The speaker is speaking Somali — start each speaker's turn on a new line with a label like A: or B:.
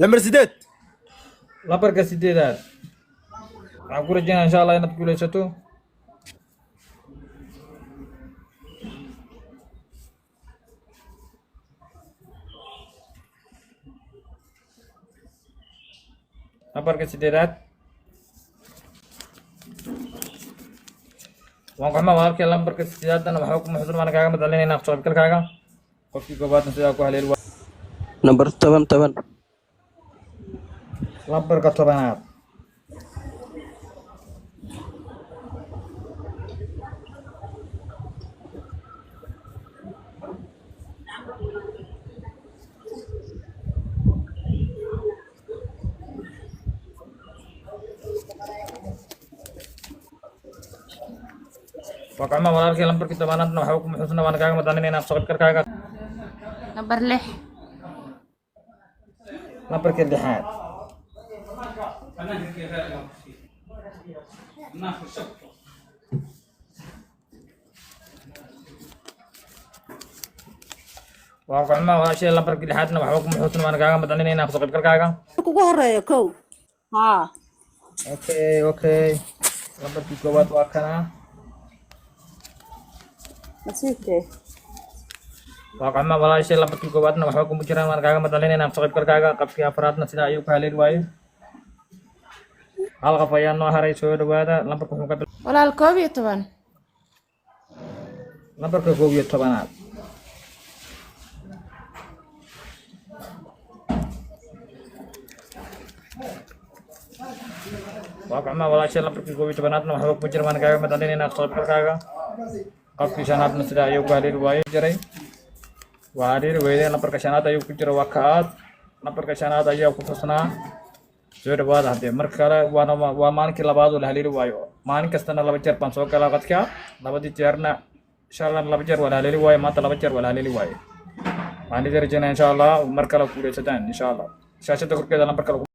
A: Lambar 8.
B: Lambarka 8aad waxaan ku rajeynaya insha Allah inaad guuleysato. Lambarka 8aad waan ku xumaa walaalkay, lambarka 8aadna waxba kuma xusun, waana kaaga madcelinayna kasoo qaybgalkaaga. Qofkii koobaadna sidaa ku haleeli waa
C: Number 10, 10.
B: Lambarka 10aad. Waa kacma walaalkay, lambarkii 10aadna waxba kuma xusna, waana kaaga madcelinayna kasoo qaybgalkaaga.
D: Nambar 6.
B: Lambarka 6aad. Waa kacma walaashay, lambarkii 6aadna waxba kuma xusna, waana kaaga madcelinayna kasoo qaybgalkaaga.
E: Kugu horeeya 1, haa.
B: Okay, lambarkii koowaad waa kana.
E: Nasiibkee.
B: Waa kacma walaashay, lambarkii koowaadna waxba kuma jiraan, waan kaaga madcelinayna kasoo qaybgalkaaga. Qabkii afraadna sidaa ayuu ku haleeli waayey. Hal qof ayaa noo haray, soo dhawaada. Lambarka wuxuu ka
D: Walaal, 11.
B: Lambarka 11aad. Waa kacma walaashay, lambarkii 11aadna waxba kuma jira, waan kaaga madcelinayna kasoo qaybgalkaaga. Qofkii shanaadna sidaa ayuu ku haleeli waayey jiray, waa haleeli weyday. Lambarka shanaad ayuu ku jira, waa ka-aad. Lambarka shanaad ayaa ku xusnaa. Soo dhawaada haddee mar kale. Waana waa maalinkii labaad oo la haleeli waayo. Maalin kastana laba jeer baan soo galaa qadka, labadii jeerna insha Allah laba jeer waa la haleeli waayo, maanta laba jeer waa la haleeli waayo. Waxaan idin rajeynaya insha Allah mar kale guuleysataan insha Allah. Shaashada korkeeda lambarka lagu